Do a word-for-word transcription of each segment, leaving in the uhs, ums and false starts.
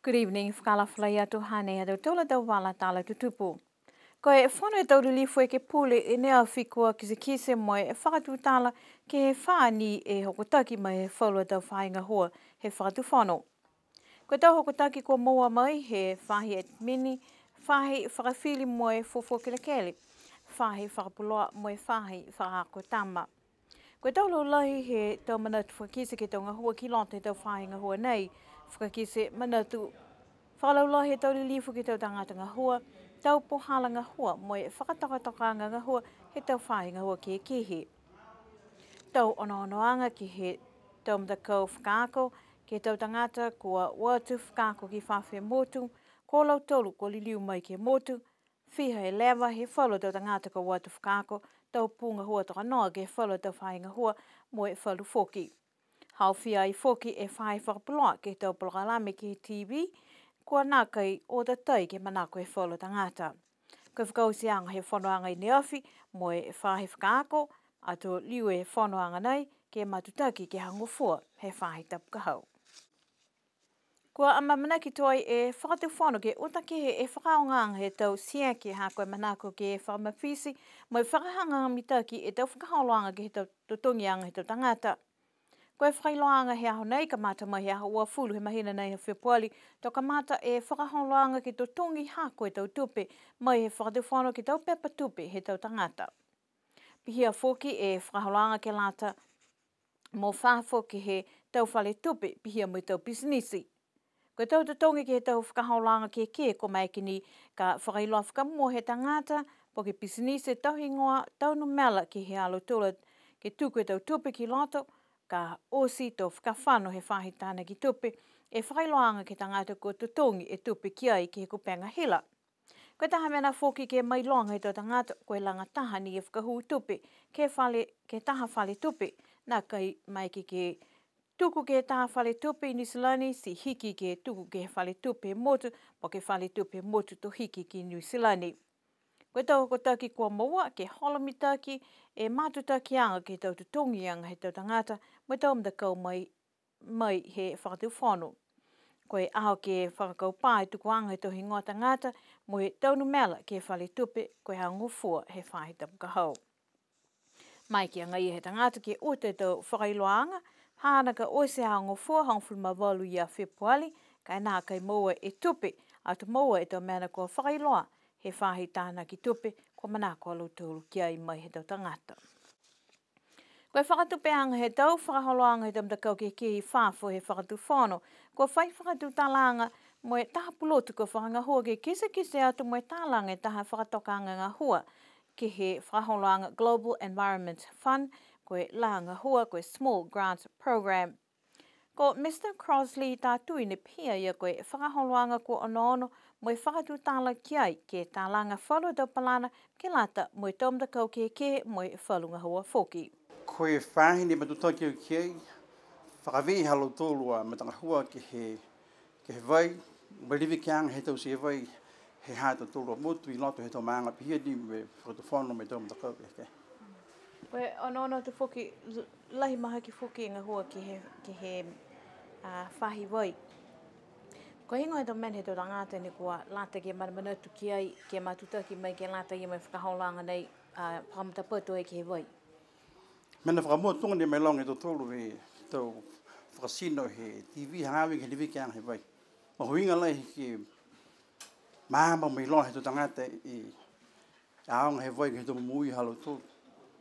Good evening, fakaalofa lahi atu, hanei ha tautolu a tau vala tala tutupu. Ko e fono he tau lilifu ekepule i ne afi kua kitekite mo e fakatutala ke he fā ni e hokotaki mai he falu a tau faahi gahua he Fakatufono. Ko e tau hokotaki kua moua mai he faahi admin, faahi fakafili mo e fuafua kelekele, faahi fakapuloa mo e faahi fakaako tama. Ko e tau laulahi he tau manatu fakakite ke he tau gahua ki loto he tau faahi gahua nei, fakakite manatu fakalaulahi he tau lilifu ke he tau tagata gahua, tau puhala gahua mo e fakatokatokaaga gahua he tau faahi gahua kehekehe. Tau onoonoaga ke he tau matakau fakaako, ke he tau tagata kua o atu fakaako ki fafo he motu, ko lautolu kua liliu mai ke he motu, fiha e leva he falu a tau tagata kua o atu fakaako, tau pū gahua tokanoa ke he falu a tau faahi gahua mo e falu foki. Haofia ai foki e faahi fakapuloa ke he tau polokalame ke he T V, kua nākai o tatai ke manako e falu a tagata. Ko e fakaotiaga he fonoaga i ne afi mo e faahi fakaako, ato liu e fonoaga nei ke matutaki ke he Aho Gofua he faahi tapu ka hau. Kua amaamanaki tuai e Fakatufono ke uta kehe e fakaaogaaga he tau tieke ha ko e manako ke fakamafiti mo e fakahagahaga mitaki e tau fakaholoaga ke he tau totogiaga he tau tagata. Ko e fakailoaaga he aho nei, kamata mai he aho uafulu he mahina nei ha Fepuali, to kamata e fakaholoaga ke totogi hako e tau tupe mai he Fakatufono ke he tau pepa tupe he tau tagata. Pihia foki e fakaholoaga ke lata mo fafo ke he tau fale tupe, pihia mo e tau pisinisi. Ko e tau totogi ke he tau fakaholoaga kehekehe kua maeke ni ka fakailoa fakamua he tagata, po ke pisinisi e tau higoa, tau numela ke he ha lautolu ke tuku e tau tupe ki loto, ka oti to fakafano he faahi tānaki tupe e fakailoaaga ke he tagata kua totogi e tupe ki ai ke he kupega hila. Ko e taha mena foki ke mailoga he tau tagata, ko e lagataha ni e fakahū tupe ke he fale, ke he taha fale tupe, nākai maeke ke tuku ke he taha fale tupe i Niu Silani, ti hiki ke tuku ke he fale tupe he motu, po ke fale tupe he motu to hiki ki Niu Silani. Ko e tau hokotaki kua moua ke holo mitaki e matutakiaga ke he tau totogiaga he tau tagata mo e tau matakau mai, mai he Fakatufono. Ko e aho ke fakakaupā e tukuaga he tau higoa tagata mo e tau numela ke he fale tupe, ko e Aho Gofua he faahi tapu ka hau. Maeke agaia he tagata ke uta e tau fakailoaaga, haana ka oti e Aho Gofua, hogofulu ma valu ia Fepuali, ka e nākai moua e tupe, ato moua e tau mena kua fakailoa he faahi tānaki tupe kua manako a lautolu ki ai mai he tau tagata. Ko e fakatupeaga he tau fakaholoaga he tau matakau kehekehe i fafo he Fakatufono, kua fai fakatutalaaga mo e taha pulotu kua fakagahua ke kitekite atu mo e talaga e taha fakatokaaga gahua ke he fakaholoaga Global Environment Fund, ko e lā gahua, ko e Small Grants Program. Ko Mister Crossley Tatui ne pehē a ia ko e fakaholoaga kua onoono mo e fakatutala ki ai ke talaga falu a tau palana ke lata mo e tau matakau kehekehe mo e falu gahua foki. Ko e faahi ne matutaki au ki ai, fakavē ha lautolu a matagahua ke he, ke he vai, mo e levekiaga he tau tia vai, he ha tautolu a motu i loto he tau maaga pihia ni mo e Fakatufono mo e tau matakau kehekehe. Ko e onoono atu foki, l-, lahi mahaki foki e gahua ke he, ke he, a, faahi vai. Ko e heigoa e tau mena he tau tagata ne kua lata ke manamanatu ki ai, ke matutaki mai ke lata ia mo e fakaholoaga nei, a, fakamatapatu ai ke he vai. Mena fakamua tuga ne mailoga e tautolu e tau fakatino he T V hagaao ke he levekiaga he vai. Mahuiga lahi ke maama mo e iloa he tau tagata e aoga he vai ke he tau momoui ha lautolu.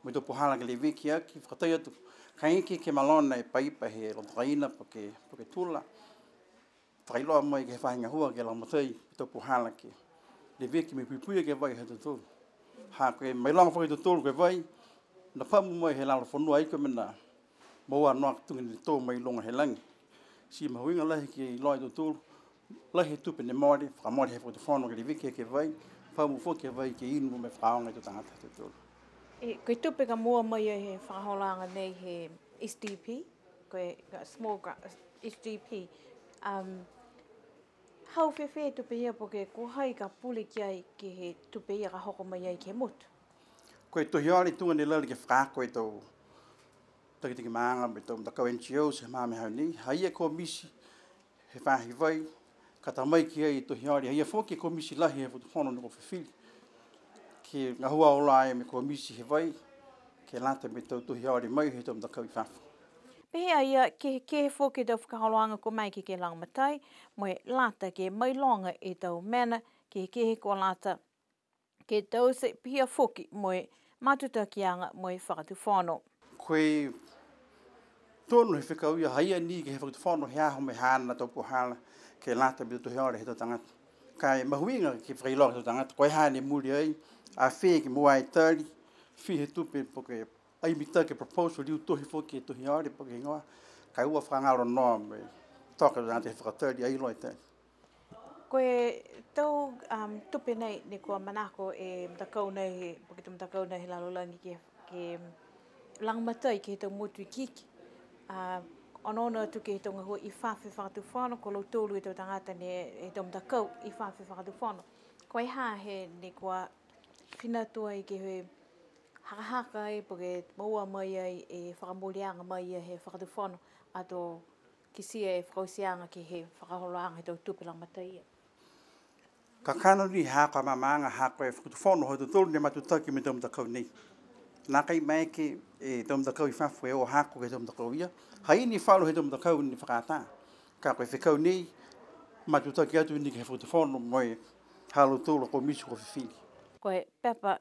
Mo e tau puhala ke leveki aki, fakatai atu. Kaeke ke malona e paipa he loto kaina po ke, po ke tula. Fakailoa mai ke he faahi gahua ke lagomatai e tau puhala ke leveki mo e puipui aki e vai ha tautolu. Ha ko e mailoga foki e tautolu ko e vai, ne famu mai he lalo fonua ai ko e mena moua noa tuga ni tō mai luga he lagi. Ti mahuiga lahi ke iloa e tautolu, lahi e tupe ne mole, fakamole he Fakatufono ke leveki ke he vai, famu foki e vai ke inu mo e fakaaoga e tau tagata ha tautolu. E, ko e tupe ka moua mai ai he fakaholoaga nei he S G P, ko e, ko e small gra-, S G P, um, hau fēfē e tupe ia po ke ko hai ka pule ki ai ke he tupe ia ka hoko mai ai ke he motu? Ko e tohi ole tuga ne lali ke fakaako e tau takitaki maaga mo e tau matakau N G Os he magaaho nei, ha ia ko e misi he faahi vai, ka ta mai ki ai e tohi ole, haia foki e komiti lahi he fakatufono ne kua fifili ke gahua auloa ai mo e komiti he vai, ke lata mo e tau tohi ole mai he tau matakau i fafo. Pehē a ia, kehekehe foki e tau fakaholoaga kua maeke ke lagomatai, mo e lata ke mailoga e tau mena kehekehe kua lata ke taute, pihia foki mo e matutakiaga mo e fakatufono. Ko e tonu he fekau ia, haia ni ke he fakatufono he aho mo e haana tau puhala ke lata mo e tohi ole he tau tagata. Ka e mahuiga ke fakailoa ke he tau tagata, ko e ha ne muli ai, a fē ke moua e tali, fiha e tupe po ke ai mitaki e proposal, liu tohi foki e tohi ole po ke heigoa, ka e ua fakagalo noa mo e toka e tau tagata he fakatali, ai iloa e tali. Ko e tau, um, tupe nei, ne kua manako e matakau nei, po ke tau matakau nei he lalolagi ke, ke lagomatai ke he tau motu ikiiki. A, onoono atu ke he tau gahua i fafo he fakatufono, ko lautolu e tau tagata ne, e tau matakau i fafo he fakatufono. Ko e ha he ne kua fina atu ai ke he hakahaka ai, po ke moua mai ai e fakamooliaga mai ia he fakatufono, ato kitia e fakaotiaga ke he fakaholoaga he tau tupe lagomatai ia. Kakano ni ha ko e maamaaga ha ko e fakatufono ha tautolu ne matutaki mo e tau matakau nei. Nākai maeke e tau matakau i fafo e o hako ke he tau matakau ia. Ha i ai ni falu he tau matakau ne fakaatā. Ka ko e fekau nei, matutaki atu ni ke he fakatufono mo e ha lautolu a komiti kua fifili. Ko e pepa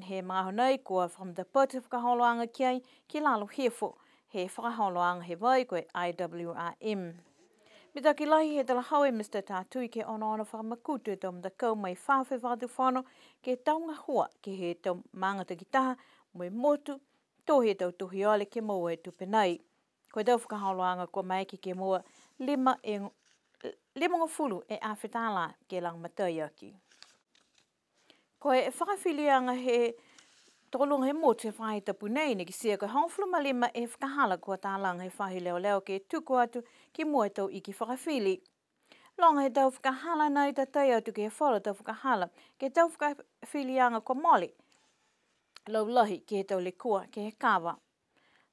he magaaho nei kua fakamatapatu e fakaholoaga ki ai ki lalo hifo he fakaholoaga he vai ko e I W R M. Mitaki lahi he talahau e Mister Tatui ke onoono fakamakutu e tau matakau mai fafo he fakatufono ke tau gahua ke he tau maaga takitaha mo e motu, to he tau tohi ole ke moua e tupe nei. Ko e tau fakaholoaga kua maeke ke moua lima e, limagofulu e afe tālā ke lagomatai aki. Ko e fakafiliaga he tokoluga he motu he faahi tapu nei, ne kitia ko e hogofulu ma lima e fakahala kua talaga he faahi leoleo ke tuku atu ki mua e tau iki fakafili. Loga he tau fakahala nei, tatai atu ke he falu tau fakahala ke he tau fakafiliaga kua mole laulahi ke he tau lekua ke he kava.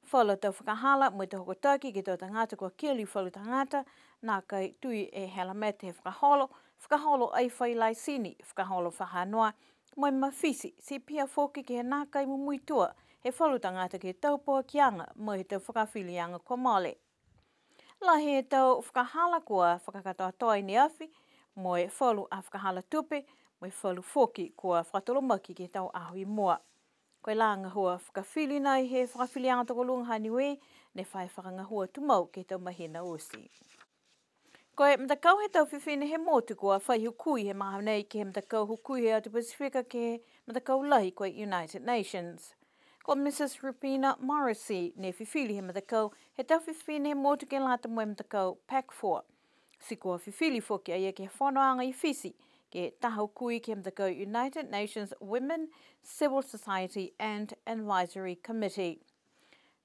Falu tau fakahala mo e tau hokotaki ke he tau tagata kua keli falu tagata, nākai tui e helamete he fakaholo, fakaholo ai fai laisini, fakaholo fakahanoa, mo e mafiti, ti pihia foki ke he nākai mumuitua he falu tagata ke he tau poakiaga mo e he tau fakafiliaga kua mole. Lahi e tau fakahala kua fakakatoatoa i ne afi, mo e falu a fakahala tupe, mo e falu foki kua fakatolomaki ke he tau aho i mua. Ko e lā gahua fakafili nai he fakafiliaga tokoluga ha Niue, ne fai fakagahua tumau ke he tau mahina oti. Ko e matakau he tau fifine he motu kua fai hukui he magaaho nei ke he matakau hukui he atu Pasifika ke he matakau lahi ko e United Nations. Ko Mrs Rupina Morrissey ne fifili he matakau he tau fifine he motu ke lata mo e matakau PAC four. Ti kua fifili foki a ia ke he fonoaga i Fisi, ke he taha hukui ke he matakau United Nations Women, Civil Society and Advisory Committee.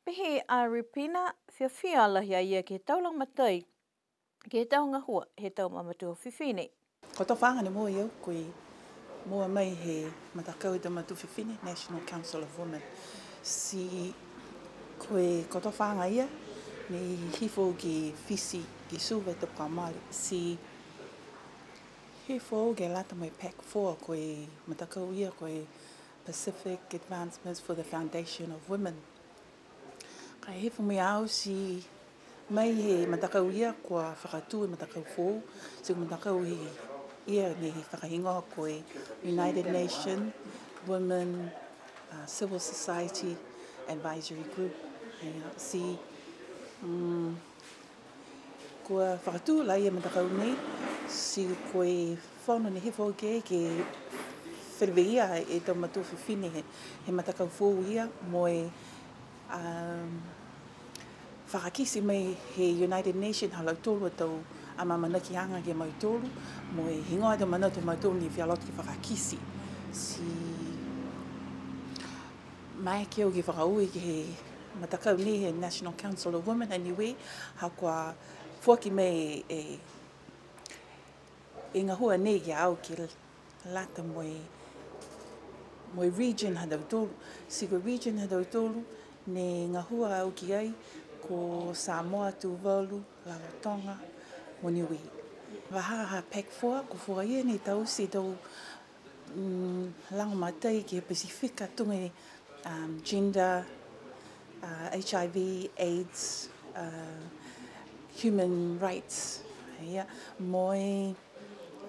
Pehē a Rupina, fiafia lahi a ia ke he tau lagomatai ke he tau gahua he tau mamatua fifine. Ko e tofaaga ne moua e au, ko e moua mai he matakau he tau mamatua fifine, National Council of Women. Ti ko e, ko e tofaaga ia, ne hifo ki Fisi, ki Suva he tau kua mole. Ti hifo ke lata mo e PAC four, ko e matakau ia, ko e Pacific Advancements for the Foundation of Women. Ka e hifo mai au ti mai he matakau ia kua fakatū e matakau foou, ti ko e matakau ia ne fakahigoa ko e United Nations Women, uh, Civil Society Advisory Group. Ia, ti, mm, kua fakatū laia e matakau nei, ti ko e fono ne hifo ke, ke feleveia e tau matua fifine he, he matakau foou ia mo e, um, fakakite mai he United Nations ha lautolu a tau amaamanakiaga ke he mautolu, mo e heigoa e tau manatu ha mautolu ne fia loto ke fakakite. Ti maeke au ke fakaaue ke he matakau nei he National Council of Women a Niue, ha kua foaki mai e, e gahua nei ki a au ke lata mo e, mo e region ha tautolu. Ti ko e region ha tautolu ne gahua au ki ai ko Samoa, Tuvalu, Rarotoga mo Niue. Vahā ha PAC four, ko e four ia ne taute e tau, mm, lagomatai ke he Pasifika tuga e, um, gender, uh, H I V, AIDS, uh, human rights. Ia, mo e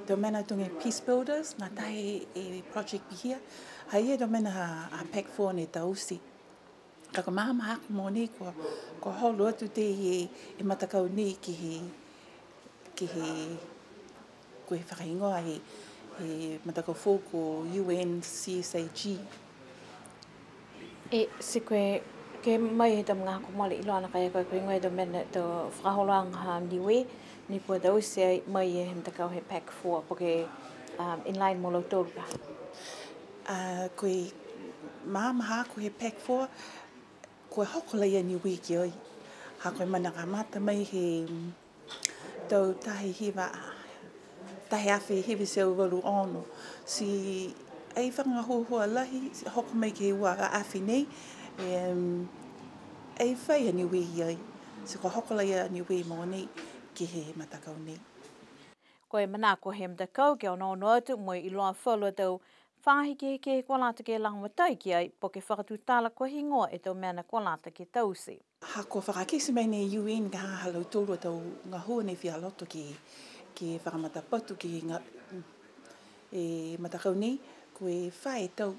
tau mena tuga e peace builders, nā taha e project pihia. Ha ia e tau mena ha, ha PAC four ne taute. Ka ko e maama haaku mogonei kua, kua holo atu tei e, e matakau nei ke he, ke he, ko e fakahigoa he, he matakau foou ko U N C S A G. E, ti ko e, ke mai he tau magaaho kua mole iloa nakai a koe ko e heigoa e tau mena, tau fakaholoaga ha Niue, ne kua taute ai mai e he matakau he PAC four, po ke, um, in line mo lautolu ka. A, ko e maama haaku he PAC four, kua hoko lahi a Niue ki ai. Ha ko e mena kamata mai he, mm, tau taha hiva, taha e afe hiva e teau valu ono. Ti ai fakagahuahua lahi, hoko mai ke he ua afe nei, em, ai fai a Niue i ai. Ti kua hoko lahi a Niue mogonei ke he matakau nei. Ko e manako he matakau ke onoono atu mo e iloa falu a tau faahi kehekehe kua lata ke lagomatai ki ai, po ke fakatutala ko e heigoa e tau mena kua lata ke taute. Ha kua fakakite mai nei e U N ka ha ha lautolu a tau gahua ne fia loto ke, ke fakamatapatu ke he ga, e matakau nei, ko e fā e tau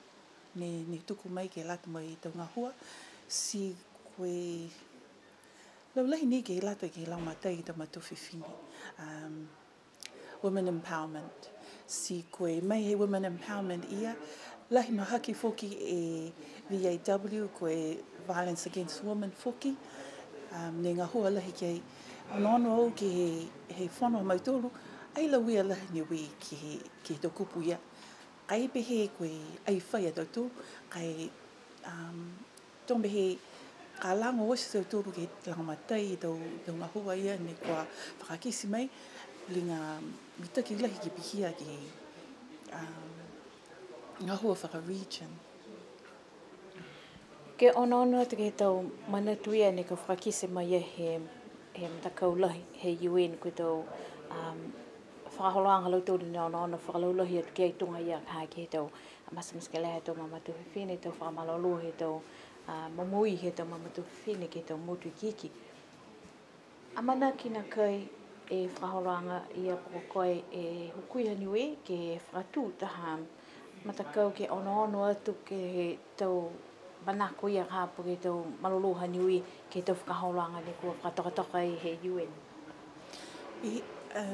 ne, ne tuku mai ke lata mo e tau gahua, ti ko e laulahi ni ke lata ke lagomatai e tau matua fifine. Um, women empowerment. Ti ko e mai he women empowerment ia, lahi mahaki foki e V A W, ko e violence against women foki, um, ne gahua lahi ki ai. Onoono au ke he, he fono ha mautolu, ai lauia lahi Niue ke he, ke he tau kupu ia. Ai pehē ko e ai fai a tautolu, ka e, um, to pehē ka lago oti a tautolu ke lagomatai e tau, tau gahua ia ne kua fakakite mai, liga mitaki lahi ke pihia ke he, um, gahua faka-region. Ke onoono atu ke he tau manatu ia ne kua fakakite mai ia he, he matakau lahi, he U N, ko e tau, um, fakaholoaga ha lautolu ne onoono fakalaulahi atu ki ai tuga ia ka ha ke he tau, a, matematekelea he tau mamatua fifine, tau fakamalolō he tau, a, momoui he tau mamatua fifine ke he tau motu ikiiki. Amanaki nakai e fakaholoaga ia po ko e hukui ha Niue ke fakatū taha matakau ke onoono atu ke he tau manako ia ka ha po ke tau malolō ha Niue ke he tau fakaholoaga ne kua fakatokatoka ai he U N. I, a,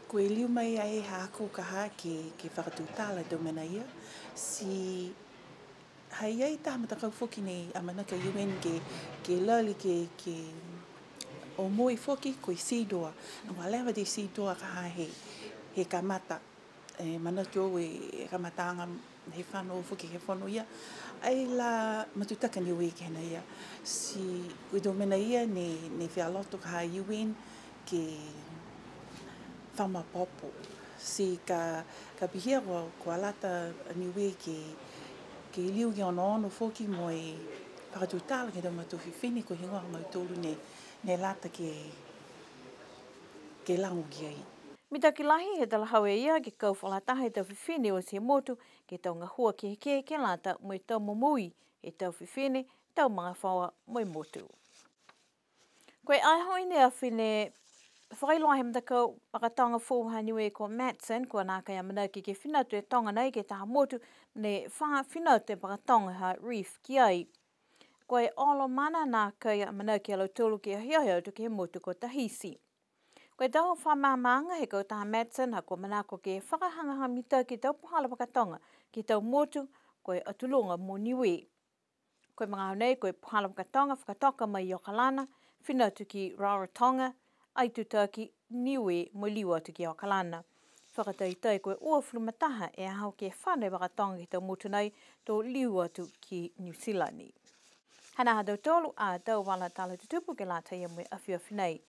ko e liu mai ai haaku ka ha ke, ke fakatutala e tau mena ia, ti ha i ai taha matakau foki ne amanaki a U N ke, ke lali ke, ke omoi foki ko e CEDAW. Kua leva e CEDAW ka ha he, he kamata, e, manatu au e kamataaga he fano foki he fono ia. Ai la matutaki a Niue ke he mena ia. Ti ko e tau mena ia ne, ne fia loto ka ha e U N ke fakamaopoopo. Ti ka, ka pihia kua, kua lata a Niue ke, ke liu ke onoono foki mo e fakatutala ke he tau matua fifine ko e heigoa ha mautolu ne, ne lata ke, ke lago ki ai. Mitaki lahi he talahau e ia ke kau fakalataha e tau fifine oti he motu ke he tau gahua kehekehe ke lata mo e tau momoui he tau fifine, tau magafaoa mo e motu. Ko e aho i ne afi ne fakailoa he matakau pakatoga foou ha Niue ko Matson, kua nākai amanaki ke finatu e toga nei ke he taha motu ne fa finatu e pakatoga ha Reef ki ai. Ko e olo mana nākai amanaki a lautolu ke ahiahi atu ke he motu ko Tahiti. Ko e tau fakamaamaaga he kautaha Matson, ha kua manako ke fakahagahaga mitaki e tau puhala pakatoga ke he tau motu, ko e Atu Luga mo Niue. Ko e magaaho nei, ko e puhala fakatoga, fakatoka mai i Okalana, finatu ki Rarotonga, Aitutaki, Niue, mo e liu atu ki Okalana. Fakataitai ko e uafulu ma taha e aho ke fano e pakatoga ke he tau motu nei, to liu atu ki Niu Silani. Hanā ha tautolu a tau vala tala tutupu ke lata ia mo e afiafi nei.